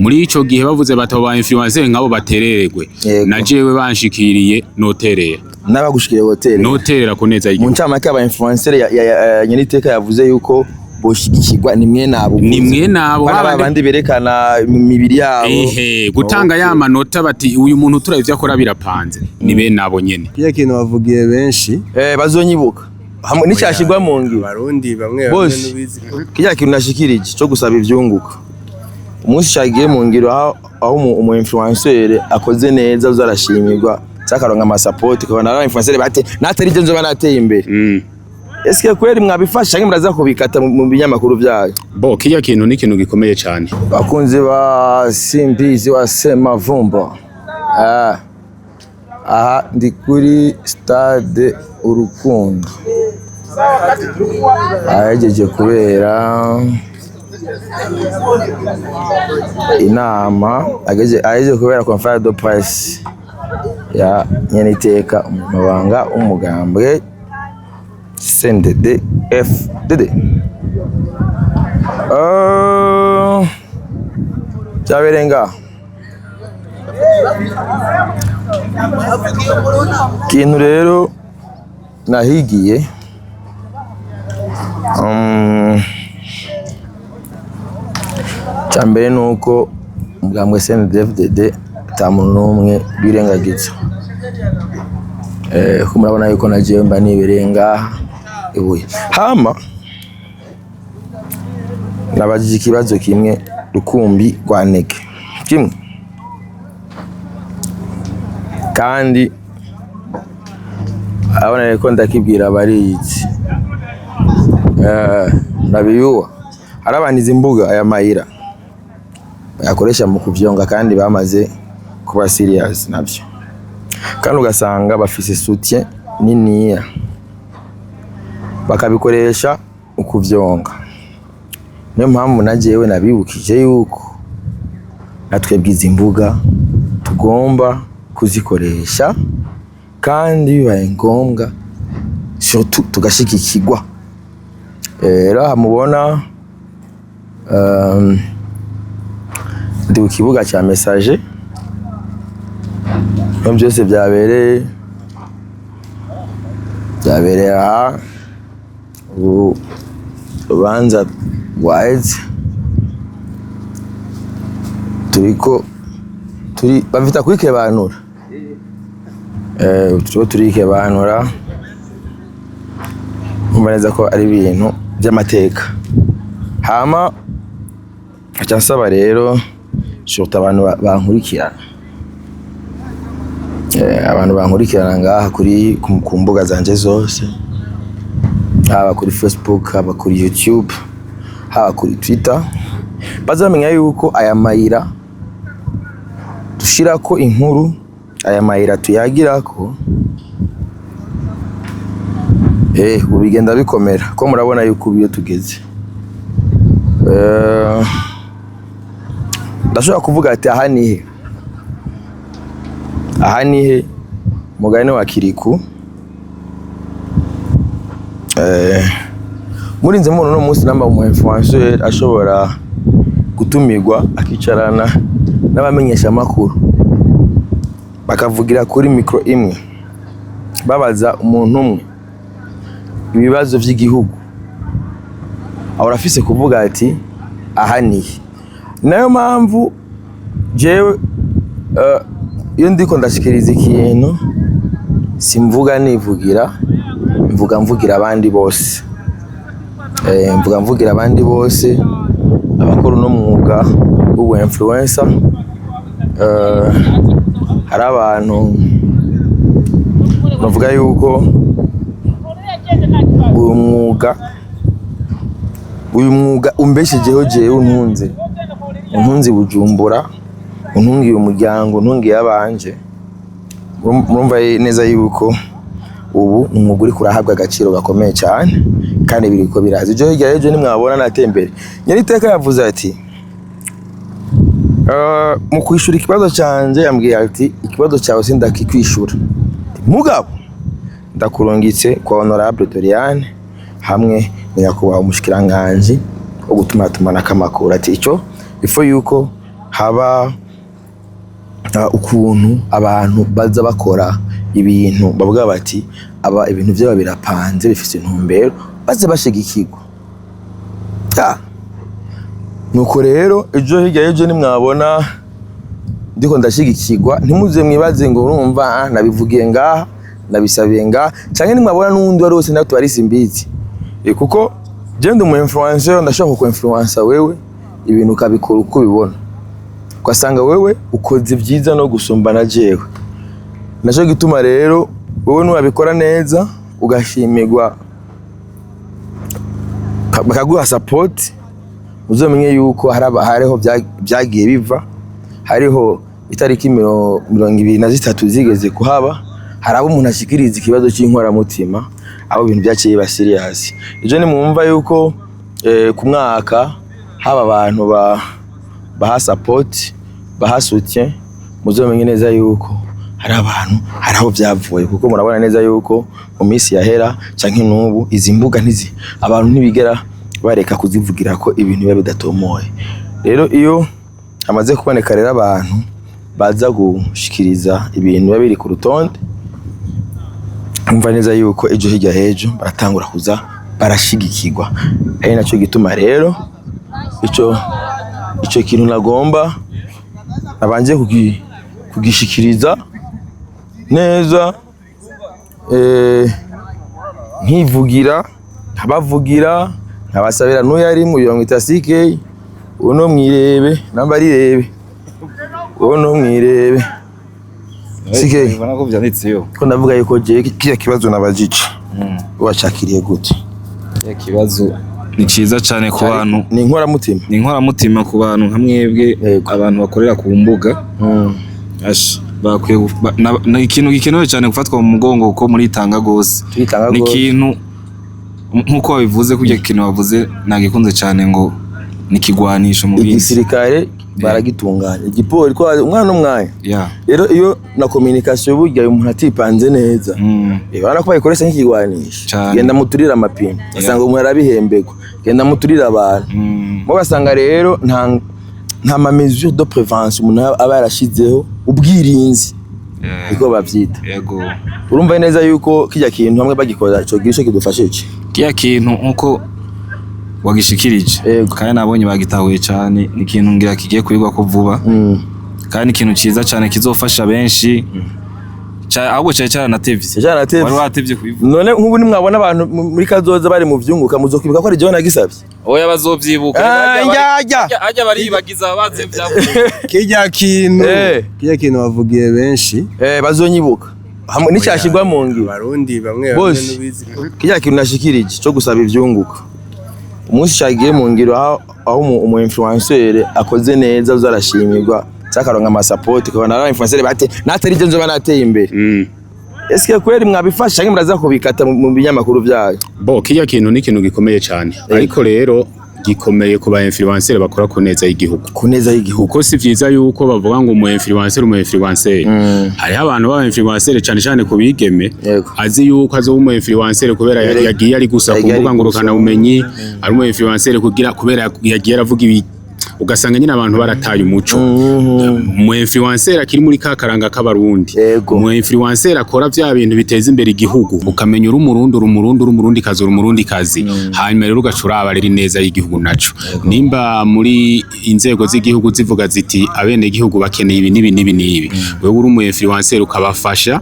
Muri ico gihe bavuze bati abo ba influencer nk'abo baterererwe, na jewe banshikiriye noterera. N'abagushikiriye hoteli. Noterera ku neza Mu y'igihugu. ncamake, aba influencer ya nyeniteka yavuze yuko boshigikirwa ni mwe nabo. Ni mwe nabo. Bana babandi berekana imibiri yabo. Ehe, gutanga ya manota bati uyu muntu turabye ivyo akora birapanze, ni bene abo nyene. Kiriya kintu bavugiye benshi. Bazonyibuka hamwe n'icyashigwa mu ngiro. Abarundi bamwe bamwe Bose. n'ubizi. Kirya kintu nashikirije cyo gusaba ivyunguka, umunsi cagiye mu ngiro, aho umu influencer akoze neza uzarashimirwa, cakaronka ama support, ukabona ari influencer bate natari ibyo nzoba nateye imbere. Eske kweri mwabifasha canke muraza kubikata mu binyamakuru vyayo? Bo kirya kintu ni ikintu gikomeye cane. Bakunzi ba Simbizi wa Semavumba, aha ndi kuri Stade Urukundo ahejeje kubera inama, ahejeje kubera conférence de presse ya nyeniteka umunyamabanga w'umugambwe CNDD FDD. Byabereye ngaho. Ikintu rero nahigiye, cya mbere ni uko umugambwe CNDD-FDD ata muntu n'umwe birengagiza. Ko murabona yuko najewe mba nibereye ngaha ibuye, hama nabajije ikibazo kimwe rukumbi rwa ntege kimwe, kandi abona ko ndakibwira abarizi ndabiyuwa hari abantu izi mbuga aya mayira bayakoresha mu kuvyonga, kandi bamaze kuba serious navyo, kandi ugasanga bafise soutien niniya, bakabikoresha mu kuvyonga. Niyo mpamvu na jewe nabibukije yuko natwebwe izi mbuga tugomba kuzikoresha, kandi bibaye ngombwa surtout tugashigikirwa. Rero aha mubona, ndi ku kibuga cya Messager niho byose byabereye. Aha ubu urubanza rwaheze, turiko turi bavita kwikebanura, turiko turikebanura. Umva neza ko ari ibintu by'amateka. Hama nkaca nsaba rero surtout abantu bankurikirana, abantu bankurikirana ngaha kuri ku mbuga zanje zose, haba kuri Facebook, haba kuri YouTube, haba kuri Twitter, bazamenya yuko aya mayira dushirako inkuru, aya mayira tuyagirako, ubu bigenda bikomera ko murabona yuko ubu iyo tugeze, ndashobora kuvuga ati aha nihe, aha nihe mugani wa Kiriku. Murinze mubona uno munsi namba umu influencer ashobora gutumirwa akicarana n'abamenyesha amakuru, bakavugira kuri micro imwe, babaza umuntu umwe ibibazo vy'igihugu, ahora arafise kuvuga ati aha nihe. Nayo mpamvu jewe, iyo ndiko ndashikiriza ikintu, simvuga nivugira, mvuga mvugira abandi bose. Mvuga mvugira abandi bose abakora uno mwuga w'ubu influencer. Hari abantu bavuga yuko uyu mwuga umbeshejeho jewe, untunze i Bujumbura, untungiye umuryango, untungiye abanje. Murumva neza yuko ubu ni umwuga uriko urahabwa agaciro gakomeye cyane, kandi biriko biraza. Ejo hirya y'ejo nimwabona natembere. Nyeniteka yavuze ati mu kwishura ikibazo canje, yambwiye ati ikibazo cyawe sindakikwishura, mugabo ndakurungitse kwa Honorable Doriane hamwe na nyakubahwa umushikiranganji wo gutumatumanako amakuru, ati ico ifo yuko Haba ukuntu abantu baza bakora ibintu bavuga bati aba ibintu byabo birapanze, bifite intumbero, baze bashigikirwa. Ya. Nuko rero ejo hirya y'ejo nimwabona ndiko ndashigikirwa, ntimuze mwibaze ngo urumva nabivugiye ngaha, nabisabiye ngaha, canke nimwabona n'uwundi wari wese nawe tubari simbizi. Kuko je ndi umu influencer, ndashobora kuku influencer wewe ibintu ukabikora uko ubibona, ugasanga wewe ukoze ibyiza no gusumba na jewe. Naco gituma rero wewe nuwabikora neza ugashimirwa, bakaguha support, uzomenye yuko hariho byagiye biva, hariho itariki 23 zigeze kuhaba, hari abo umuntu ashikiriza ikibazo cy'inkoramutima, abo ibintu byaciye biba serious. Ejo nimwumva yuko ku mwaka haba abantu baha support, baha soutien, muzomenye neza yuko hari abantu, hari aho byavuye, kuko murabona neza yuko mu minsi yahera canke n'ubu izi mbuga ntizi abantu ntibigera bareka kuzivugira ko ibintu biba bidatomoye. Rero iyo hamaze kuboneka rero abantu baza gushikiriza ibintu biba biri ku rutonde, umva neza yuko ejo hirya hejo baratangura kuza barashigikirwa. Ari naco gituma rero ico kintu nagomba nabanje kugishikiriza neza, nkivugira, nkabavugira, nkabasabira. N'uyu ari mu bamwita CK, uno mwirebe namba rirebe, uno mwirebe CK. Ubona ko vyanditseyo. Ko ndavuga yuko je kiriya kibazo nabajije wacakiriye gute? Kiriya kibazo ni ciza cane ku bantu. Ni inkoramutima. Ni inkoramutima ku bantu nka mwebwe, abantu bakorera ku mbuga. Asha, bakwiye ni ikintu gikenewe cyane gufatwa mu mugongo kuko muritanga gose. Turitanga Ni gose. ikintu nkuko wabivuze, kurya kintu wavuze nagikunze cyane, ngo ni ikigwanisho mu bindi. Igisirikare baragitunganya, igipolisi ko umwana n'umwanya. Rero iyo na communication burya umuntu atipanze neza, urabona ko bayikoresha nk'ikigwanisho. Cane. Genda muturire amapine, ugasanga umuntu arabihemberwa, genda muturire abantu. Mo basanga rero nta ma mesure de prévention umuntu aba yarashizeho, ubwirinzi niko bavyita. Urumva neza yuko kijya kintu hamwe bagikora ico gihe ico kidufashije. Kiya kintu nkuko wagishikirije, kandi nabonye bagitahuye cyane, ni ikintu ngira kigiye kwigwa ko vuba, kandi ikintu ciza cyane kizofasha benshi. Ahubwo cari caranatevye. Caranatevye. Wari watevye kubivuga. None nk'ubu nimwabona abantu muri kazoza bari mu vyunguka, muzokwibuka ko ari jewe nagisavye. Oya, bazovyibuka. Ah, njya. Ajya baribagiza bazi ivyavuye. Kirya kintu, kirya kintu wavugiye benshi. Bazonyibuka hamwe n'icyashirwa mu ngiro. Abarundi bamwe bamwe Bose. n'ubizi ko Kirya kintu nashikirije cyo gusaba ivyunguka, umunsi cagiye mu ngiro, aho umu influencer akoze neza uzarashimirwa, cakaronka ama support, ukabona aba influencer bate natari je nzoba nateye imbere. Eske kweri mwabifasha canke muraza kubikata mu binyamakuru vyayo? Bo kirya kintu ni ikintu gikomeye cyane, ariko rero gikomeye ku ba influencer bakora ku neza y'igihugu. Ku neza y'igihugu. Kuko si vyiza yuko bavuga ngo umu influencer, umu influencer. Hariho abantu baba influencer cyane cyane ku bigeme, azi yuko azoba umu influencer kubera yagiye ari gusa ku Yagiye ari mbuga ngurukana gusa. bumenyi, ari umu influencer kugira kubera yagiye aravuga ibi, ugasanga nyine abantu barataye umuco. Umu influencer akiri muri ka karanga k'abarundi, umu influencer akora vya bintu biteza imbere igihugu, ukamenya uri umurundi, uri umurundi, uri umurundi kazi, uri umurundi kazi, hanyuma rero ugaca uraba rero ineza y'igihugu naco. Nimba muri inzego z'igihugu zivuga ziti abenegihugu bakeneye ibi n'ibi n'ibi n'ibi, wewe uri umu influencer ukabafasha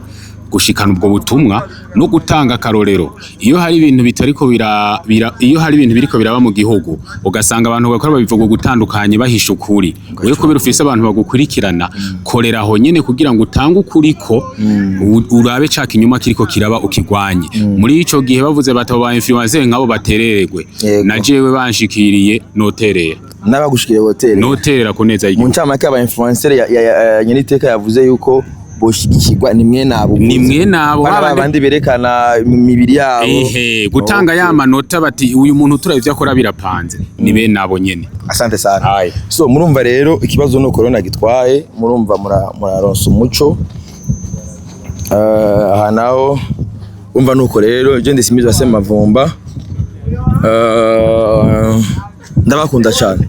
gushikana ubwo butumwa no gutanga akarorero. Iyo hari ibintu bitariko bira, iyo hari ibintu biriko biraba mu gihugu, ugasanga abantu bakora babivuga gutandukanye bahisha ukuri, wewe kubera ufise abantu bagukurikirana, korera aho nyene kugira ngo utange ukuri ko urabe ca kinyuma kiriko kiraba ukigwanye. Muri ico gihe bavuze bati abo ba influencer nk'abo baterererwe, na jewe banshikiriye noterera. N'abagushikiriye hoteli. Noterera ku neza Mu y'igihugu. ncamake, aba influencer ya nyeniteka yavuze yuko boshigikirwa ni mwe nabo. Ni mwe nabo, bana babandi berekana imibiri yabo. Ehe, gutanga ya manota bati uyu muntu turabye ivyo akora birapanze, ni bene abo nyene. Asante sana. Aye. So murumva rero ikibazo no corona gitwaye, murumva muraronsa umuco. Aha naho umva nuko rero je ndisimizwa se mavumba. Ndabakunda cyane.